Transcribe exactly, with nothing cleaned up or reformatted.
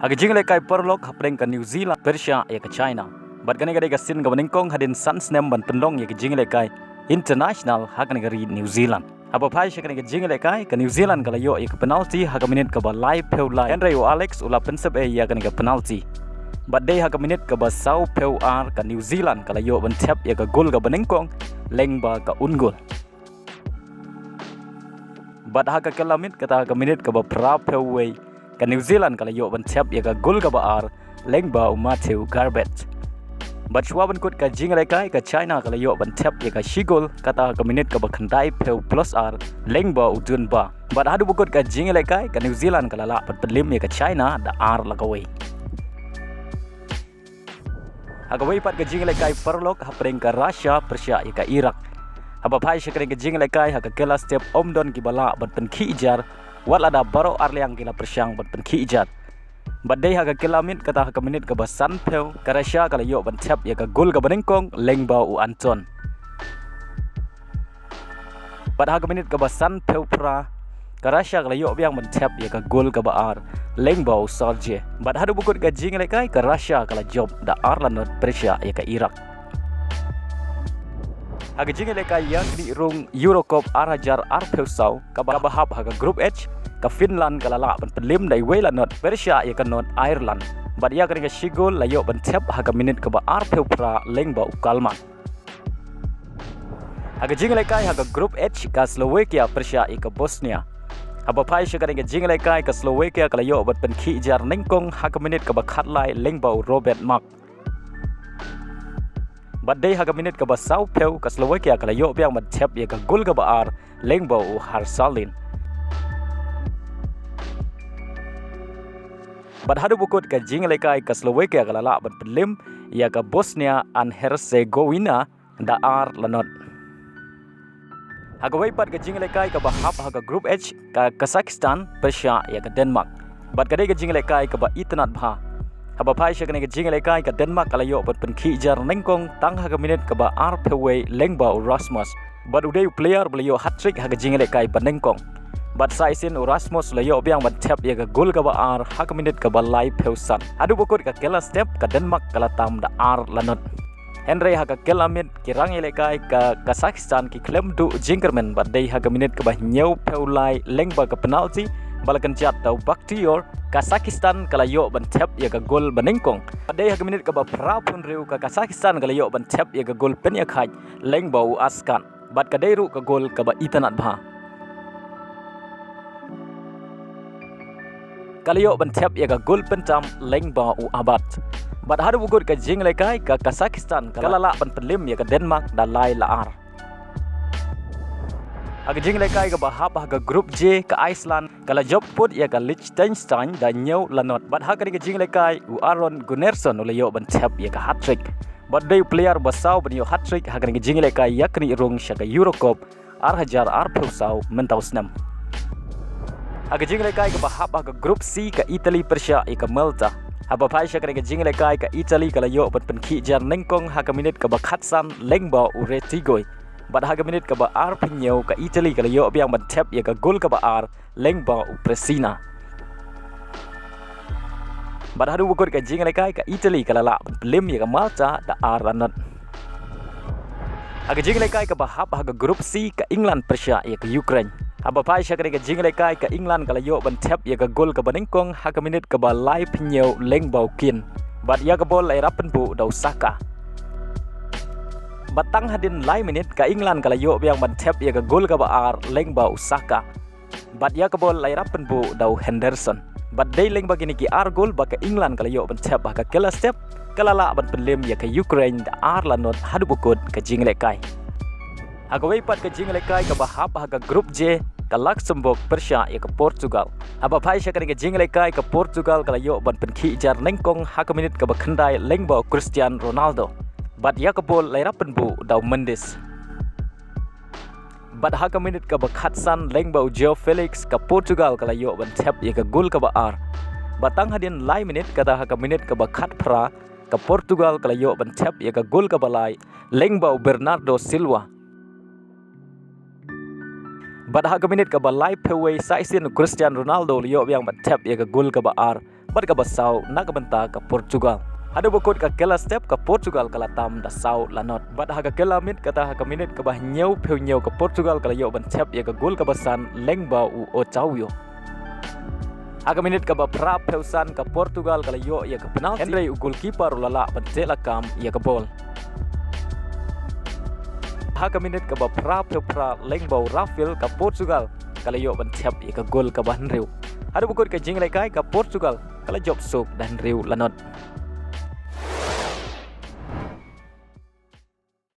Ha ka jingïalehkai paralok hapdeng ka New Zealand pyrshah ïa ka China. Bad kane ka dei ka sien kaba nyngkong hadien san snem ban pynlong ïa ka jingïalehkai international ha kane ka ri New Zealand. Haba phai sha kane ka jingïalehkai, ka New Zealand ka la ïoh ïa ka penalty ha ka minit kaba laiphew lai. Hynrei u Alex u la pynsep ei ïa kane ka penalty. Bad dei ha ka minit kaba sawphew ar, ka New Zealand ka la ïoh ban thep ïa ka gol kaba nyngkong lyngba ka own goal. Bad ha ka kylla miet, kata ha ka minit kaba phraphew wei, ka New Zealand ka la ïoh ban thep ïa ka gol kaba ar lyngba u Matthew Garbett. Bad shuwa ban kut ka jingïalehkai, ka China ka la ïoh ban thep ïa ka shi gol, kata ha ka minit kaba khyndaiphew plus ar lyngba u Dunbar. Bad haduh ba kut ka jingïalehkai, ka New Zealand ka la lah ban pynlem ïa ka China da ar la kawei. Ha kawei pat ka jingïalehkai paralok hapdeng ka Russia pyrshah ïa ka Iraq. Haba phai sha kane ka jingïalehkai, ha ka kylla step ym don kiba lah ban pynkhih jar, wat lada baroh arliang ki la pyrshang ban pynkhih jar. Bad dei ha ka kylla miet, kata ha ka minit kaba sanphew, ka Russia ka la ïoh ban thep ïa ka gol kaba nyngkong lyngba u Anton. Bad ha ka minit kaba sanphew phra, ka Russia ka la ïoh biang ban thep ïa ka gol kaba ar lyngba u Sergei. Bad haduh ba kut ka jingïalehkai, ka Russia ka la jop da ar la not pyrshah ïa ka Iraq. Ha ka jingïalehkai ïaknieh rung Euro Cup ar hajar arphew saw, kaba, kaba hap ha ka Group H, ka Finland ka la lah ban pynlem da iwei la not pyrshah ïa ka North Ireland. Bad ïa kane ka shi gol la ïoh ban thep ha ka minit kaba arphew phra lyngba u Kalman. Ha ka jingïalehkai ha ka Group H, ka Slovakia pyrshah ïa ka Bosnia. Haba phai sha kane ka jingïalehkai, ka Slovakia ka la ïoh ban pynkhih jar nyngkong ha ka minit kaba khatlai lyngba u Robert Mark. Bad dei ha ka minit kaba sawphew, ka Slovakia ka la ïoh biang ban thep ïa ka gol kaba ar lyngba u Harsalin. Bad haduh ba kut ka jingïalehkai, ka Slovakia ka la lah ban pynlem ïa ka Bosnia and Herzegovina da ar la not. Ha kawei pat ka jingïalehkai kaba hap ha ka Group H, ka Kazakhstan pyrshah ïa ka Denmark. Bad ka dei ka jingïalehkai kaba itynnad bha. Haba phai sha kane ka jingïalehkai, ka Denmark ka la ïoh ban pynkhih jar nyngkong tang ha ka minit kaba arphew wei lyngba u Rasmus. Bad u dei u player ba la ïoh hat-trick ha ka jingïalehkai ba nyngkong. Bad sa shisien u Rasmus u la ïoh biang ban thep ïa ka gol kaba ar ha ka minit kaba laiphew san. Haduh ba kut ka kylla step, ka Denmark ka la tam da ar la not. Hynrei ha ka kylla miet, ki rangïalehkai ka Kazakhstan ki khlem duh jingkyrmen, bad dei ha ka minit kaba hynñiewphew lai lyngba ka penalty ba la kynjat da u Bakhtiyor, Kazakhstan ka la ïoh ban thep ïa ka gol ba nyngkong. Bad dei ha ka minit kaba phraphew hynriew, ka Kazakhstan ka la ïoh ban thep ïa ka gol pynïakhaid lyngba u Askan. Bad ka dei ruh ka gol kaba itynnad bha. Ka la ïoh ban thep ïa ka gol pyntam lyngba u Abad. Bad haduh ba kut ka jingïalehkai, ka Kazakhstan ka la lah ban pynlem ïa ka Denmark da lai la ar. Ha ka jingïalehkai kaba hap ha ka Group J, ka Iceland ka la jop put ïa ka Liechtenstein da hynñiew la not. Bad ha kane ka jingïalehkai, u Aron Gunnarsson u la ïoh ban thep ïa ka hat-trick. Bad dei u player ba saw ban ïoh hat-trick ha kane ka jingïalehkai ïaknieh rung sha ka Euro Cup ar hajar arphew saw mynta u snem. Ha ka jingïalehkai kaba hap ha ka Group C, ka Italy pyrshah ïa ka Malta. Haba phai sha kane ka jingïalehkai, ka Italy ka la ïoh ban pynkhih jar nyngkong ha ka minit kaba khatsan lyngba u Retegui. Bad ha ka minit kaba arphew hynñiew, ka Italy ka la ïoh biang ban thep ïa ka gol kaba ar lyngba u Pessina. Bad haduh ba kut ka jingïalehkai, ka Italy ka la lah ban pynlem ïa ka Malta da ar la not. Ha ka jingïalehkai kaba hap ha ka Group C, ka England pyrshah ïa ka Ukraine. Haba phai sha kane ka jingïalehkai, ka England ka la ïoh ban thep ïa ka gol kaba nyngkong ha ka minit kaba laiphew hynñiew lyngba u Keane. Bad ïa ka bol la ïarap pynbuh da u Saka. Bad tang hadien lai minit, ka England ka la ïoh biang ban thep ïa ka gol kaba ar lyngba u Saka. Bad ïa ka bol la ïarap pynbuh da u Henderson. Bad dei lyngba kine ki ar gol ba ka England ka la ïoh ban thep ha ka kylla step, ka la lah ban pynlem ïa ka Ukraine da ar la not haduh ba kut ka jingïalehkai. Ha kawei pat ka jingïalehkai kaba hap ha ka Group J, ka Luxembourg pyrshah ïa ka Portugal. Haba phai sha kane ka jingïalehkai, ka Portugal ka la ïoh ban pynkhih jar nyngkong ha ka minit kaba khyndai lyngba u Cristiano Ronaldo. Bad ïa ka bol la ïarap pynbuh da u Mendes. Bad ha ka minit kaba khatsan lyngba u Joao Felix, ka Portugal ka la ïoh ban thep ïa ka gol kaba ar. Bad tang hadien lai minit, kata ha ka minit kaba khatphra, ka Portugal ka la ïoh ban thep ïa ka gol kaba lai lyngba u Bernardo Silva. Bad ha ka minit kaba laiphew wei, sa shisien u Cristiano Ronaldo u la ïoh biang ban thep ïa ka gol kaba ar bad kaba saw na ka bynta ka Portugal. Haduh ba kut ka kylla step ka Portugal ka la tam da saw la not. Bad ha ka kylla miet kata ha ka minit kaba hynñiewphew hynñiew ka Portugal ka la ïoh ban thep ïa ka gol kaba san lyngba u Otavio. Ha ka minit kaba phraphew san ka Portugal ka la ïoh ïa ka penalti, hynrei u goalkeeper u la lah ban teh lakam ïa ka bol. Ha ka minit kaba phraphew phra lyngba u Rafael ka Portugal ka la ïoh ban thep ïa ka gol kaba hynriew. Haduh ba kut ka jinglehkai ka Portugal ka la jop suk da hynriew la not.